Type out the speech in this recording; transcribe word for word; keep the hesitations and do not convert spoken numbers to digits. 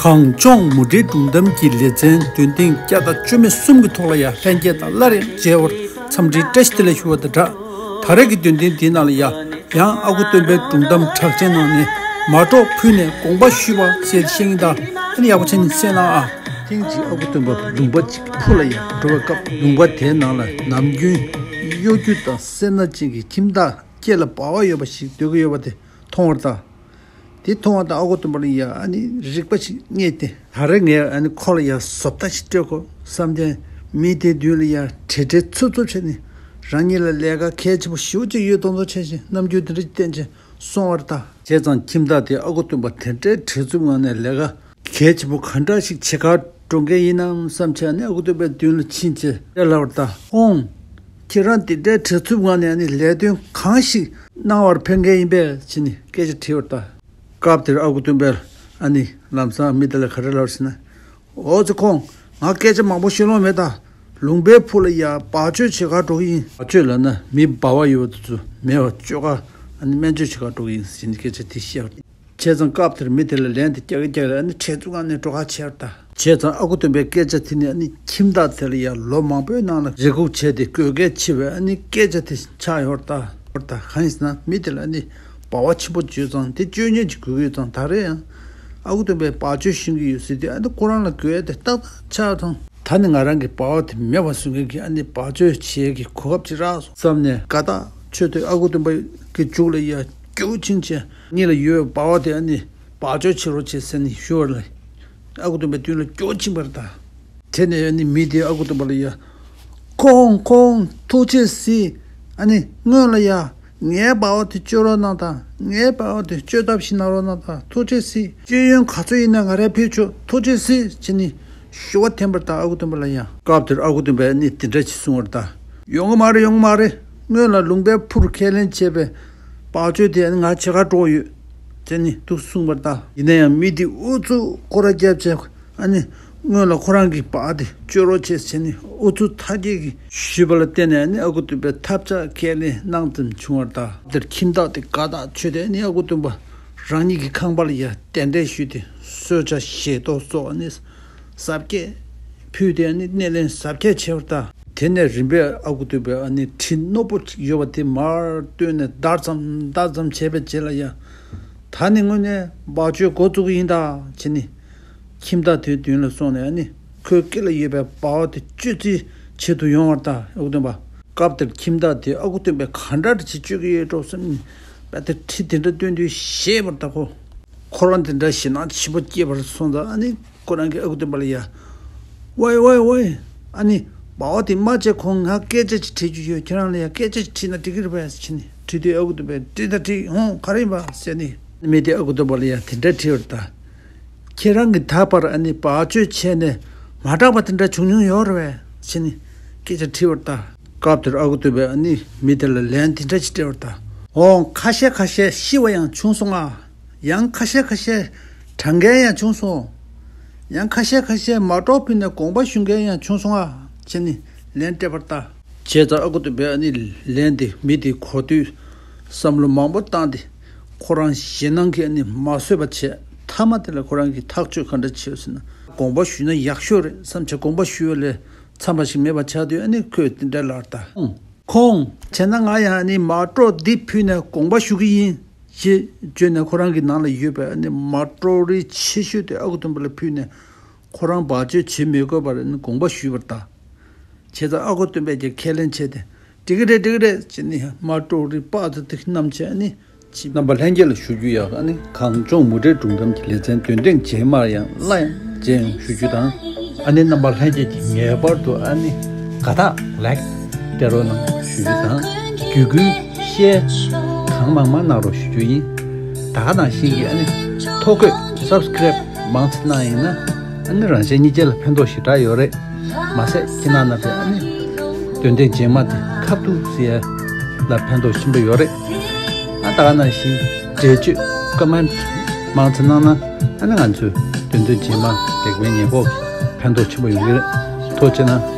གངས་ལྗོངས་མུ་འབྲེལ་སྒྲུང་གཏམ་གྱི་ལེ་ཚན་འདོན་ཐེངས་བརྒྱ་དང་བཅུ་མེད་གསུམ་གྱི་ཐོག་ལ་ཡང་ལྷན་རྒྱས་དང་སླར་ཡང་མཇལ་བར་འཚམས་འདྲིའི་བཀྲ་ཤིས་བདེ་ལེགས་ཞུ་བ་དང་སྦྲགས། ད་རེས་ཀྱི་འདོན་ཐེངས་འདིའི་ནང་ལ་ཡང་ཡང་ཨ་ཁུ་སྟོན་པའི་སྒྲུང་གཏམ་གྲགས་ཅན་ནང་ནས་མ་གྲོགས་ཕུལ་ནས་དགོངས་པ་ཞུས་པ་ཟེར་བཤད་ཀྱིན་གདའ། ཨ་ནི་ཡག་པོ་བྱས་ནས་གསན་གནང་ཨ། ཐེངས་གཅིག་ཨ་ཁུ་སྟོན་པ་ལུང་པ་གཅིག་ཕུ་ལ་ཡང་འགྲོ་བའི་སྐབས་ལུང་པ་དེའི་ནང་ལ་ནམ་རྒྱུན་གཡོ་སྒྱུ་དང་སེར་སྣ་ཅན་གྱི་ཁྱིམ་བདག་སྐེ་ལ་སྦ་བ་ཡོད་པ་ཞིག་སྡོད་ཀྱི་ཡོད་པ་དེ་མཐོང་བར་གདའ། དེ་མཐོང་བ་དང་ཨ་ཁུ་སྟོན་པ་ལ་ཡ་ཨ་ནི་རིག་པ་ཞིག་རྙེད་དེ། ད་རེས་ངས་ཨ་ནི་ཁོ་ལ་ཡ་བཟོ་ལྟ་ཞིག་སྤྲད་དགོས་བསམ་སྟེ། མི་དེའི་མདུན་ལ་ཡ་བྲེལ་བྲེལ་འཚུབ་འཚུབ་བྱས་ནས། རང་ཉིད་ལ་ལས་ཀ་གལ་ཆེན་པོ་ཞེ་པོ་ཅིག་ཡོད་མདོག་མདོག་བྱས་ཤིང་རྣམ་འགྱུར་དེ་འདྲ་ཞིག་བསྟན་བྱས་སོང་བར་གདའ། བྱས་ཙང་ཁྱིམ་བདག་དེས་ཨ་ཁུ་སྟོན་པ་དེ་འདྲའི་བྲེལ་འཚུབ་ངང་ནས་ལས་ཀ་གལ་ཆེན་པོ་ག་འདྲ་ཞིག་བྱེད་གར་འགྲོ་མཁན་ཡིན་ནམ་བསམ་བྱས་ནས་ཨ་ཁུ་སྟོན་པའི་མདུན་ལ་ཕྱིན་བྱས་དེ་ལབ་པར་གདའ། ཁོང་། ཁྱེད་རང་འདི་འདྲའི་བྲེལ་འཚུབ་ངང་ནས་ཨ་ནི་ལས་དོན་གང་ཞིག་གནང་བར་ཕེབས་མཁན་ཡིན་པས་ཟེར་ནས་སྐད་ཆ་དྲིས་པར་གདའ། སྐབས་དེར་ཨ་ཁུ་སྟོན་པས་ཨ་ནི་ལམ་སང་མི་དེ་ལ་ག་རེ་ལབ་ཟེར་ན། འོ་ཙི་ཁོང་། ང་སྐད་ཆ་མང་པོ་བཤད་ལོང་མེད་ད། ལུང་པའི་ཕུ་ལ་ཡ་སྦག་བཅོས་བྱེད་གར་འགྲོ་གི་ཡིན། སྦག་བཅོས་ལབ་ན་མི་སྦ་བ་ཡོད་པ་དེ་ཚོ་མེད་པ་བཅོས་ག་ཨ་ནི་སྨན་བཅོས་བྱེད་གར་འགྲོ་གི་ཡིན་ཟེར་ནས་སྐད་ཆ་དེ་བཤད་པ། བྱས་ཙང་སྐབས་དེར་མི་དེ་ལ་ལན་དེ་རྒྱག་གི་རྒྱག་གི་ཨ་ནི་བྲེལ་འཚུབ་ངང་ནས་འགྲོ་ཁ་ཆེ་བར་གདའ། བྱས་ཙང་ཨ་ཁུ་སྟོན་པའི་སྐད་ཆ་དེ་ནི་ཨ་ནི་ཁྱིམ་བདག་དེ་ལ་ཡང་ལོ་མང་པོའི་ནང་ལ་རེ་སྒུག་བྱས་ཏེ་དགོས་གལ་ཆེ་བའི་ཨ་ནི་སྐད་ཆ་དེ་ཆགས་ཡོད་རེད་ད། ཡོད་རེད་ད། གང་ཡིན་ཟེར་ན་མི་དེ་ལ་ཨ་ནི་སྦ་བ་ཆེན་པོ་བྱས་ཙང་དེ་བཅོས་ཉེས་ཅིག་དགོས་ཀྱི་ཡོད་ཙང་ད་རེས་ཡང་ཨ་ཁུ་སྟོན་པས་སྦག་བཅོས་ཞུ་གི་ཡོད་ཟེར་དུས་ཨ་ནི་ཁོ་རང་ལ་དགོས་ཡ་དེ་ཏག་ཏག་ཆགས་ཙང་། ད་ནི་ང་རང་གི་སྦ་བ་དེ་མེད་པ་བཟོ་མཁན་གྱི་ཨ་ནི་སྦག་བཅོས་བྱེད་ཀྱི་གོ་སྐབས་ཅིག་རག་སོང་བསམ་ནས་དགའ་ཐག་ཆོད་དུས་ཨ་ཁུ་སྟོན་པ་གི་མཇུག་ལ་ཡ་སྐྱོ་བོ་ཕྱིན་བྱས་ངེད་ལ་ཡོད་པའི་སྦ་བ་དེ་ཨ་ནི་སྦག་བཅོས་བྱེད་རོགས་བྱེད་ཟེར་ནས་ཞུ་བ་ལ། ཨ་ཁུ་སྟོན་པའི་མདུན་ལ་སྐྱོ་བོ་ཕྱིན་པ་རེད་ད། དེ་ནས་ཨ་ནི་མི་དེས་ཨ་ཁུ་སྟོན་པ་ལ་ཡ། ཁོང་ཁོང་ཐུགས་རྗེ་གཟིགས། ཨ་ནི་སྔོན་ལ་ཡ། ངའི་སྦ་བ་དེ་བཅོས་རོགས་གནང་དང་། ངའི་སྦ་བ་དེ་བཅོས་ཐབས་ཤིག་གནང་རོགས་གནང་དང་། ཐུགས་རྗེ་གཟིགས། སྤྱི་ཡོན་ག་ཚོད་ཡིན་ན་ང་རས་ཕུལ་ཆོག་ཐུགས་རྗེ་གཟིགས་བྱས་ནས་ཞུ་བ་འཐེན་པར་གདའ་ཨ་ཁུ་སྟོན་པ་ལ་ཡ། སྐབས་དེར་ཨ་ཁུ་སྟོན་པས་ནི་དེ་འདྲ་ཞིག་གསུངས་པར་གདའ། ཡོང་གི་མ་རེད། ཡོང་གི་མ་རེད། སྔོན་ལ་ལུང་པའི་ཕུར་ཁས་ལེན་བྱས་པའི་སྦག་བཅོས་དེ་ང་བྱེད་གར་འགྲོ་གི་ཡོད། བྱས་ནས་འདུག་གསུངས་པར་གདའ། ཡིན་ན་ཡང་མི་དེ་ཨུ་ཚུགས་ཁོ་ར་རྒྱབ་བྱས། ཨ་ནི་སྔོན་ལ་ཁོ་རང་གི་སྦག་དེ་བཅོས་རོགས་བྱས་བྱས་ནས་ཨུ་ཚུགས་མཐའ་སྐྱེལ་གྱིས་ཞུས་པ་ལ་བརྟེན་ནས་ཨ་ནི་ཨ་ཁུ་སྟོན་པས་ཐབས་ཆག་ཁས་ལེན་གནང་ཙམ་བྱུང་བར་གདའ། དེར་ཁྱིམ་བདག་དེ་དགའ་ཐག་ཆོད་དེ་ཨ་ནི་ཨ་ཁུ་སྟོན་པ་རང་ཉིད་ཀྱི་ཁང་པ་ལ་ཡ་གདན་འདྲེན་ཞུས་ཏེ་གསོལ་ཇ་བཞེས་ཏོག་སོགས་ཨ་ནི་གཟབ་རྒྱས་ཕུལ་ཏེ་ཨ་ནི་སྣེ་ལེན་གཟབ་རྒྱས་བྱས་པར་གདའ། དེ་ནས་རིམ་པས་ཨ་ཁུ་སྟོན་པས་ཨ་ནི་གྲི་རྣོ་པོ་ཅིག་ཡོད་པ་དེ་མར་བཏོན་ནས་བརྡར་ཙམ་བརྡར་ཙམ་བྱས་པའི་རྗེས་ལ་ཡ། ད་ནི་དངོས་གནས་སྦག་བཅོས་འགོ་བཙུགས་ཀྱི་ཡིན་ད་བྱས་ནས། ཁྱིམ་བདག་དེའི་མདུན་ལ་སོང་ནས་ཨ་ནི་ཁོའི་སྐེ་ལ་ཡོད་པའི་སྦ་བ་དེ་གཅོད་རྩིས་བྱེད་དུ་ཡོང་བར་གདའ་ཨ་ཁུ་སྟོན་པ། སྐབས་དེར་ཁྱིམ་བདག་དེས་ཨ་ཁུ་སྟོན་པས་ག་འདྲ་ཅིག་གཅོད་ཀྱི་ཡོད་འགྲོ་བསམ་ནས་པ་དེ་གྲི་དེ་འདྲ་བཏོན་དུས་ཞེད་པར་གདའ་ཁོ། ཁོ་རང་དེ་འདྲ་ཞེད་སྣང་ཆེན་པོ་སྐྱེས་པར་སོང་ཙང་ཨ་ནི་ཁོ་རང་གིས་ཨ་ཁུ་སྟོན་པ་ལ་ཡ། ཝའི་ཝའི་ཝའི། ཨ་ནི་སྦ་བ་དེ་མ་བཅད་གོང་ང་སྐད་ཆ་ཅིག་དྲིས་རྒྱུ་ཡོད། ཁྱེད་རང་ལ་ཡ་སྐད་ཆ་ཅིག་དྲིས་ན་འགྲིག་གི་རེད་པས་ཟེར་ནས་དྲིས་དུས་ཨ་ཁུ་སྟོན་པས་དྲིས་ད་དྲིས་འོང་ག་རེ་ཡིན་པ་ཟེར་ནས་མི་དེ་ཨ་ཁུ་སྟོན་པ་ལ་ཡ་དེ་འདྲ་དྲིས་པར་གདའ། ཁྱེད་རང་གིས་ད་བར་ཨ་ནི་སྦག་བཅོས་བྱས་ནས་མ་དྲག་པ་དེ་འདྲ་བྱུང་མྱོང་ཡོད་རེད་པས་ཟེར་ནས་སྐད་ཆ་དྲིས་པར་གདའ། སྐབས་དེར་ཨ་ཁུ་སྟོན་པས་ཨ་ནི་མི་དེ་ལ་ལན་དེ་འདྲ་ཅིག་སྤྲད་པར་གདའ། འོང་ཁ་ཤས་ཁ་ཤས་ཤི་བ་ཡང་བྱུང་སོང་ང་། ཡང་ཁ་ཤས་ཁ་ཤས་དྲག་མཁན་ཡང་བྱུང་སོང་། ཡང་ཁ་ཤས་ཁ་ཤས་མ་གྲོགས་ཕུལ་ནས་དགོངས་པ་ཞུ་མཁན་ཡང་བྱུང་སོང་ང་བྱས་ནས་ལན་སྤྲད་པར་གདའ། བྱས་ཙང་ཨ་ཁུ་སྟོན་པས་ཨ་ནི་ལན་དེ་མི་དེ་གོ་དུས་བསམ་བློ་མང་པོ་བཏང་སྟེ་ཁོ་རང་ཞེད་སྣང་གིས་ཨ་ནི་མ་བཟོད་པ་བྱས། མཐའ་མ་དེ་ལ་ཁོ་རང་གིས་ཐག་གཅོད་ག་འདྲ་བྱས་ཟེར་ན་དགོངས་པ་ཞུས་ན་ཡག་ཤོས་རེད་བསམ་བྱས་དགོངས་པ་ཞུས་པ་ལས་འཚམས་པ་ཞིག་མེད་པ་ཆགས་དུས་ཨ་ནི་ཁོས་དེ་འདྲ་ལབ་པར་གདའ། ཁོང་། བྱས་ན་ང་ཡང་ཨ་ནི་མ་གྲོགས་འདི་ཕུལ་ནས་དགོངས་པ་ཞུ་གི་ཡིན། ཞེས་བརྗོད་ནས་ཁོ་རང་གི་ནང་ལ་ཡོད་པའི་ཨ་ནི་མ་གྲོགས་རིགས་ཆེ་ཤོས་དེ་ཨ་ཁུ་སྟོན་པ་ལ་ཕུལ་ནས་ཁོ་རང་བར་ཆད་བྱེད་མི་དགོས་པར་ཨ་ནི་དགོངས་པ་ཞུས་པར་གདའ། བྱས་ཙང་ཨ་ཁུ་སྟོན་པས་ཀྱང་ཁས་ལེན་བྱས་ཏེ་འགྲིག་གི་རེད་འགྲིག་གི་རེད་ཅེས་ནི་མ་གྲོགས་རིགས་དཔག་ཏུ་དེ་རྣམས་ཀྱིས་ཨ་ནི། རྣམ་པ་ལྷན་རྒྱས་ལ་ཞུ་རྒྱུ་ཡག་ཨ་ནི་གངས་ལྗོངས་མུ་འབྲེལ་སྒྲུང་གཏམ་གྱི་ལེ་ཚན་འདོན་ཐེངས་རྗེས་མར་ཡང་སླར་ཡང་མཇལ་ཡོང་ཞུ་རྒྱུ་དང་། ཨ་ནི་རྣམ་པ་ལྷན་རྒྱས་ཀྱིས་ངེས་པར་དུ་ཨ་ནི་དགའ་རྟགས་ལའིཀ་སྟེར་རོགས་གནང་ཞུ་རྒྱུ་དང་། བརྒྱུད་སྐུལ་ཤེར་གང་མང་མང་གནང་རོགས་ཞུ་རྒྱུ་ཡིན། ད་ག་ནང་བཞིན་གྱི་ཨ་ནི་ཐོ་འགོད་སབ་སི་ཀེ་རེབ་མང་ཙམ་གནང་ཡིན་ན་ཨ་ནི་རང་གཞན་གཉིས་ཆ་ལ་ཕན་ཐོགས་ཞེ་དྲག་ཡོད་རེད། མ་ཟད་ཁྱེད་རྣམ་པས་ཨ་ནི་འདོན་ཐེངས་རྗེས་མ་དེ་ཁ་ཐུག་ཟེར་ཡ་ལ་ཕན་ཐོགས་ཆེན་པོ་ཡོད་རེད། ཨ་ད་ག་ནང་བཞིན་འགྲེལ་བརྗོད་ཀོ་མེན་ཊི་མང་ཙམ་གནང་ན་ཨ་ནི་ང་ཚོས་འདོན་ཐེངས་རྗེས་མ་ལེགས་སྤེལ་ཉེས་འགོག་གི་ཕན་ཐོགས་ཆེན་པོ་ཡོང་གི་རེད། ཐུགས་རྗེ་གནང་།